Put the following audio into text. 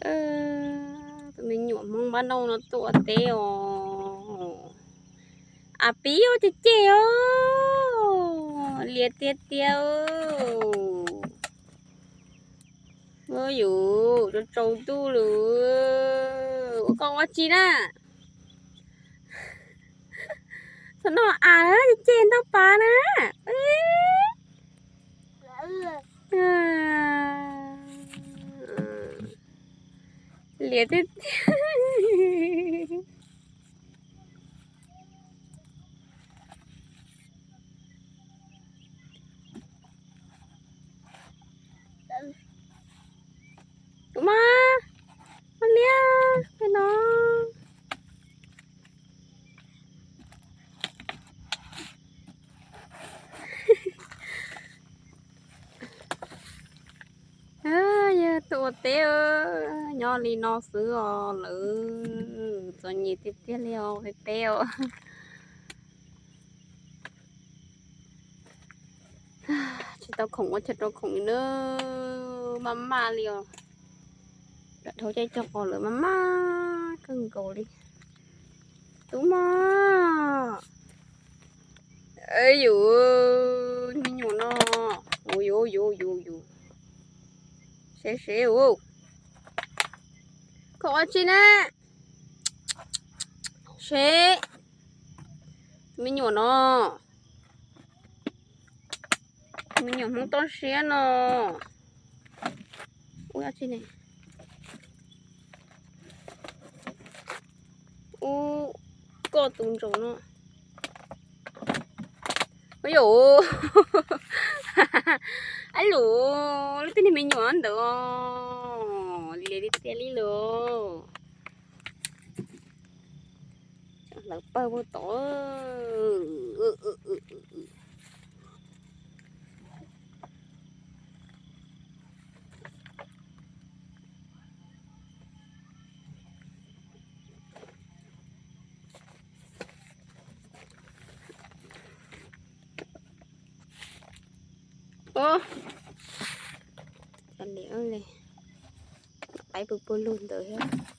Tus me nyuam Hmoob npab nauj no tuaj ua teb os. Ab pib ua ceg ceg os, lias tiag tiag. Yuav tsaus ntuj lawm, ua koj ua tsi na? Thaum no av ceg ntau pas na. Lias tiag tiag. Tus mas, mas liab pem no. Yog tuaj ua teb, nyob li no xwb os lawm, txom nyem tiag tiag li os peb os. Tsis tau khoom ua chaw rau khoom li na, maj maj li os. Dhau caij cog qos lawm maj maj kawg nkaus li. Tub mog. Yus, me nyuam no, yus yus yus yus, seb seb, koj ua tsi na? Seb, me nyuam no, me nyuam Hmoob toj siab no. Ua tsi ne? Ub, koj tus ntsaum no. Ua yus, ab lus, lub tib neeg me nyuam ntawd lias li tiag li lawm. Hlawv pawg puag tod. Ub, qaib puag puag lug ntawd thiab.